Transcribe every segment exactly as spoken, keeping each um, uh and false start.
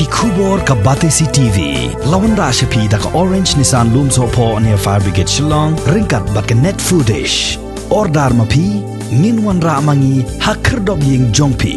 Khubor ka Batesi T V la wanrah sha phi da ka Orange Nissan Lumsohphoh near Fire Brigade Shillong ryngkat bad ka Net Foodish. Order ma phi, ngin wanrah ma ngi ha khyrdop ïing jong phi.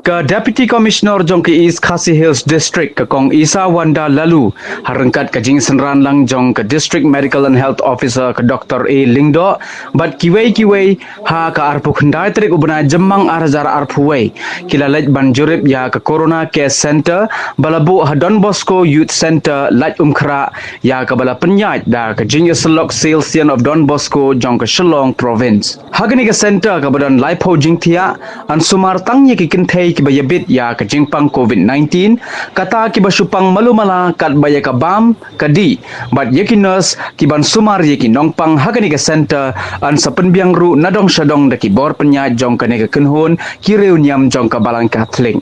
Ka Deputy Commissioner jong ka East Khasi Hills District, ka Kong Isawanda Laloo, ha ryngkat ka jingsynran lang jong ka District Medical and Health Officer, ka Doctor A Lyngdoh, bad kiwei kiwei, ha ka arphew khyndai tarik u bnai Jymmang ar hajar arphew wei, ki la leit ban jurip ïa ka Corona Care Centre ba la buh ha Don Bosco Youth Centre, Laitumkhrah, ïa kaba la pynïaid da ka Jingïasyllok Salesian of Don Bosco jong ka Shillong Province. Ha kane ka centre kaba don laiphew jingthiah, yn sumar tang ïa ki kynthei kiba ïabit ïa ka jingpang COVID nineteen, kata kiba shu pang malu mala katba ïa ka bam, ka dih, bad ïa ki nurse kiban sumar ïa ki nongpang ha kane ka centre, yn sa pynbiang ruh na dong sha dong da ki bor pynïaid jong kane ka kynhun ki riewniam jong ka Balang Katholik.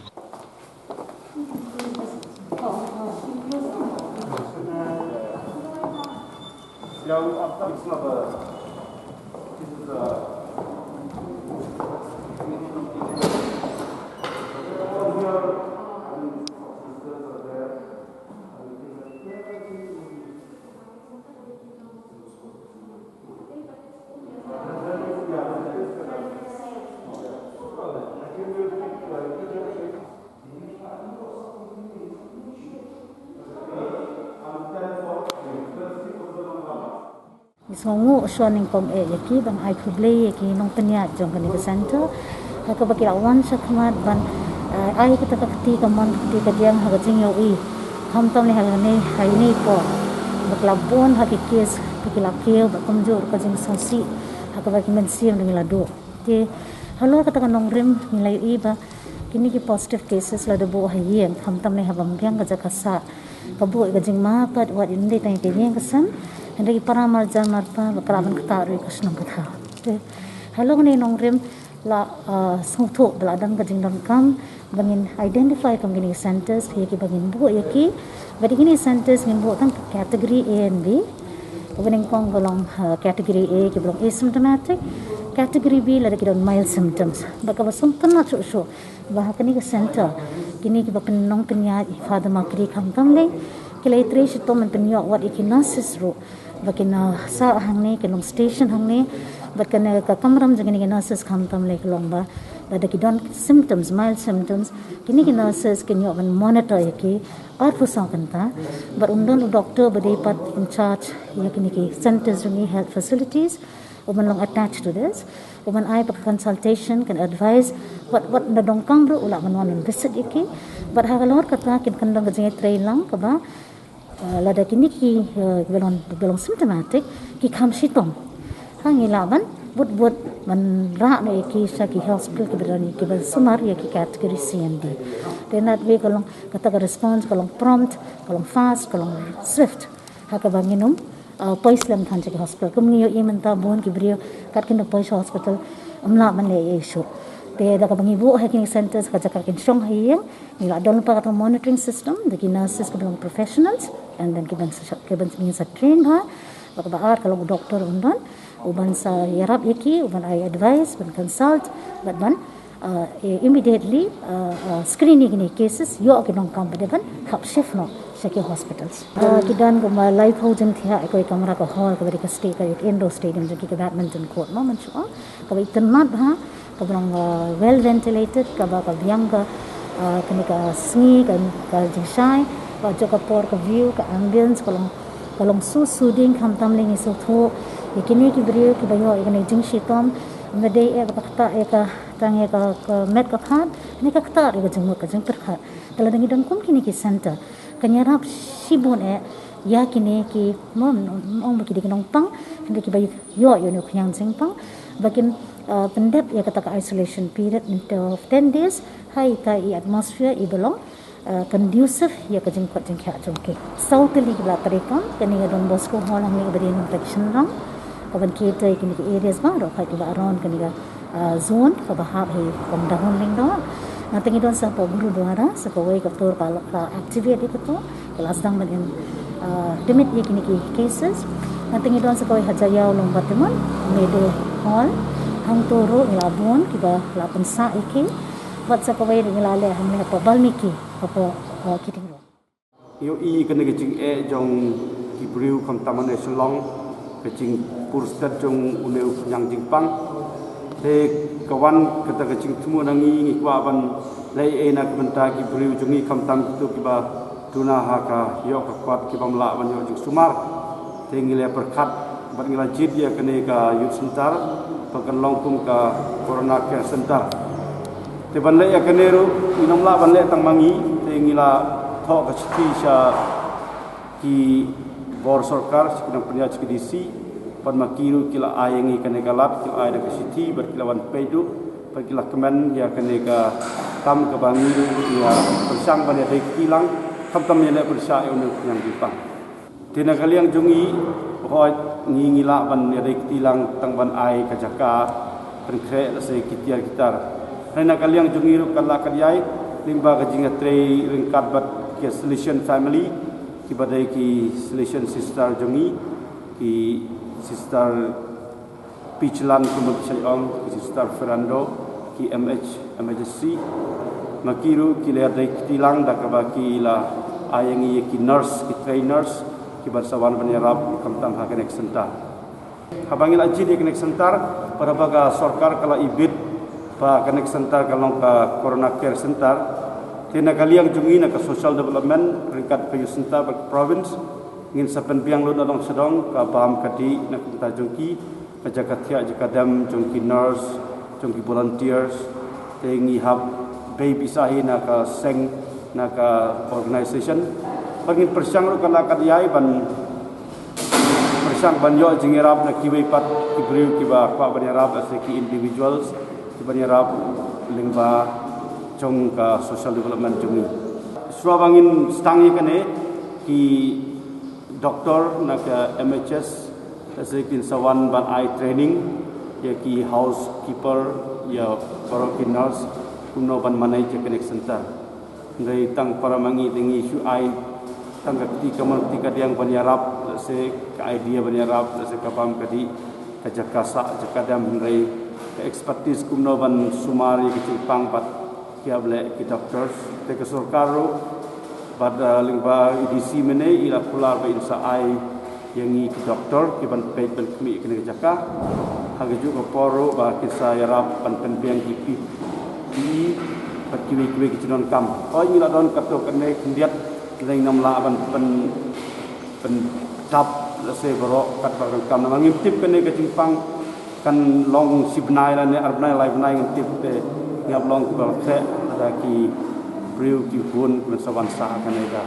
Ngi sngewnguh shwa nyngkong eh ïa ki ban ai khublei ïa ki nongpynïaid jong kane ka centre. Ha kaba ki la wan shakhmat ban, eh, ai kata ka kti kamon kti kadiang ha ka jingïohi. Khamtam lei ha kane ha ine i por ba ki la bun ha ki case ba ki la kiew bad kumjuh ka jingsngewsih ha kaba ki mynsiem ruh ngi la duh. Te halor kata ka nongrim ngi la ïohi ba kine ki positive cases la da buh ha ïing, khamtam lei haba ym biang ka jaka sah. Ka buh ïa ka jingma pat wat ym dei tang ïa ka ïing ka sem, hynrei ki para marjan marpa ba ka lah ban ktah ruh ïa ka shnong ka thaw. Te halor kane ka nongrim la, ah, sngewthuh ba la don ka jingdonkam ba ngin identify kum kine ki centres, ïa kiba ngin buh ïa ki. Bad ïa kine ki centres ngin buh tang category A and B. Kaba nyngkong ka long, ah, category A, kiba long asymptomatic. Category B lada ki don mild symptoms. Bad kaba sngewtynnat shuh shuh ba ha kane ka centre, kine kiba pyn, nongpynïaid, i Father Makri khamtam lei, ki la ïatrei shitom ban pynïoh wat ïa ki nurses ruh ba kin, ah, sah hangne, kin long station hangne. Bad kane ka kamram jong kine ki nurses khamtam lei ka long ba lada ki don symptoms, mild symptoms, kine ki nurses kin ïoh ban monitor ïa ki arphew saw kynta. Bad un don u doctor ba dei pat in charge ïa kine ki centres jong ngi, health facilities, uban long attached to this, uban ai pat consultation, kan advise, wat, wat na donkam ruh u lah ban wan un visit ïa ki. Bad halor kata kin kyndon ka jingïatrei lang kaba, eh, lada kine ki, eh, kiba long, kiba long symptomatic, ki kham shitom, ha ngi lah ban bud bud ban rah noh ïa ki sha ki hospital kiba don, kiba sumar ïa ki category C and D. Te na kata ka long, kata ka response ka long prompt, ka long fast, ka long swift. Ha kaba ngin ym, ah, poi slem than sha ki hospital. Kum ngi ïohi mynta bun ki briew kat kin da poi sha hospital, ym lah ban leh ei ei shuh. Te da kaba ngi buh ha kine ki centres, ka jaka kin shong ha ïing, ngi la don pat kata monitoring system da ki nurses kiba long professionals, and then kiban sa, kiban sa train bha. Bad kaba ar ka long u doctor un don, uban sa ïarap ïa ki, uban ai advice, ban consult, bad ban, uh, immediately, uh, uh, screen ïa kine cases, ïoh ki nongkam ba dei ban hap shift noh sha ki hospitals. Uh, ki don kumba laiphew jingthiah ïa kawei ka kamra, ka hall kaba dei ka sta-, ka indoor stadium jong ki, ka badminton court mo, mynshuwa kaba itynnad bha, kaba long, uh, well ventilated, kaba ka biang ka, uh, kane ka sngi, ka, ka jingshai, bad jong ka por, ka view, ka ambience ka long, ka long so soothing. Khamtam lei ngi sngewthuh ïa kine ki briew kiba ïoh ïa kane ka jingshitom, ym dei eh ba ka ktah ïa ka, tang ïa ka, ka met ka phad, ne ka ktah ïa ka jingmut ka jingpyrkhat. Te lada ngi don kum kine ki centre, kan ïarap shibun eh ïa kine ki, mo, ym ong ba ki dei ki nongpang, hynrei kiba ïoh ïa une u khñiang jingpang, ba kin, uh, pyndep ïa kata ka isolation period of ten days ha ita i atmosphere iba long, uh, conducive ïa ka jingkoit jingkhiah jong ki. Saw tylli kiba la treikam, kane ka Don Bosco Hall hangne kaba dei na bynta ki shynrang, kaban cater ïa kine ki areas baroh, ha kiba around kane ka, uh, zone kaba hap hi Kong Dahun Lyngdoh. Nangta ngi don sa hapoh Gurudwara, sa kawei ka tur ka la, ka la activate ïa kato, ka la sdang ban im Dmit ïa kine ki cases. Nangta ngi don sa kawei ha Jaïaw Lum Batiman, Meadow Hall. Hangto ruh ngi la bun kiba la pynsah ïa ki. Bad sa kawei ruh ngi la leh hangne hapoh Balmiki, hapoh uh, Kiting Road. Ïohi kane ka jingeh jong ki briew khamtam hangne Shillong, ka jingpur stet jong une u khñiang jingpang. Te ka wan kata ka jingthmu na ngi, ngi kwah ban leh ei na ka bynta ki briew jong ngi khamtam kito kiba duna ha ka ïoh ka kot, kibym lah ban ïoh jingsumar. Te ngi la pyrkhat bad ngi la jied ïa kane ka youth center ba kan long kum ka corona care center. Te ban leh ïa kane ruh ngim lah ban leh tang ma ngi, te ngi la thoh ka shithi sha ki bor sorkar, sha ki nongpynïaid, sha ki D C, bad ma ki ruh ki la ai ïa ngi kane ka lad, ki la ai da ka shithi bad ki la wan peit ruh bad ki la kmen ïa kane ka kam kaba ngi ruh ngi ïa pyrshang ban ïadei kti lang, khamtam ïaleh pyrshah ïa une u khñiang jingpang. Te na ka liang jong ngi, hooid ngi ngi lah ban ïadei kti lang tang ban ai ka jaka pynkhreh lehse ki tiar ki tar. Hynrei na ka liang jong ngi ruh katba kat ïai lyngba ka jingïatrei ryngkat bad ki Salesian family, kiba dei ki Salesian sister jong ngi, ki Sister Pichlan kumba ki shait ong, ki Sister Fernando, ki M H, M H S C. Ma ki ruh ki la ïadei kti lang da kaba ki la ai ïa ngi ïa ki nurse, ki trained nurse, kiban sa wan ban ïarap khamtam ha kane ka center. Haba ngi la jied ïa kane ka center, bad haba ka sorkar ka la ibit ba kane ka center kan long ka corona care center, te na ka liang jong ngi na ka social development ryngkat ka youth center bad ka province, ngin sa pynbiang lut na dong sha dong ka bam ka dih na ka bynta jong ki, ka jaka thiah jaka dem jong ki nurse, jong ki volunteers. Te ngi hap bei pisa hi na ka seng, na ka organization. Bad ngin pyrshang ruh katba kat ïai ban pyrshang ban ïoh jingïarap na kiwei pat ki briew kiba kwah ban ïarap, lehse ki individuals kiban ïarap lyngba jong ka social development jong ngi. Shuwa ba ngin sdang ïa kane, ki doktor na ka M H S, lehse kin sa wan ban ai training ïa ki housekeeper, ïa baroh ki nurse, kumno ban manage ïa kane ka center. Hynrei tang para ma ngi te ngi shu ai tang ka kti kamon kti kadiang ban ïarap, lehse ka idea ban ïarap, lehse ka bam ka dih, ka jaka sah jaka dem, hynrei ka expertise kumno ban sumar ïa ka jingpang pat ki hap leh ki doctors. Te ka sorkar ruh bad, uh, lyngba i D C mynne i la kular ba in sa ai ïa ngi ki doktor kiban peit ban khmih ïa kane ka jaka. Ha kajuh ka por ruh ba kin sa ïarap ban pynbiang ki P P E bad kiwei kiwei ki jingdonkam. Hooid ngi la don katto katne khyndiat, hynrei ngim lah ban pyn pyndap lehse baroh katba ka donkam. Namar ngim tip kane ka jingpang kan long shi bnai lane ar bnai lai bnai, ngim tip, te ngi hap long kiba khreh da ki briew ki bun kiban sa wan sah kane ka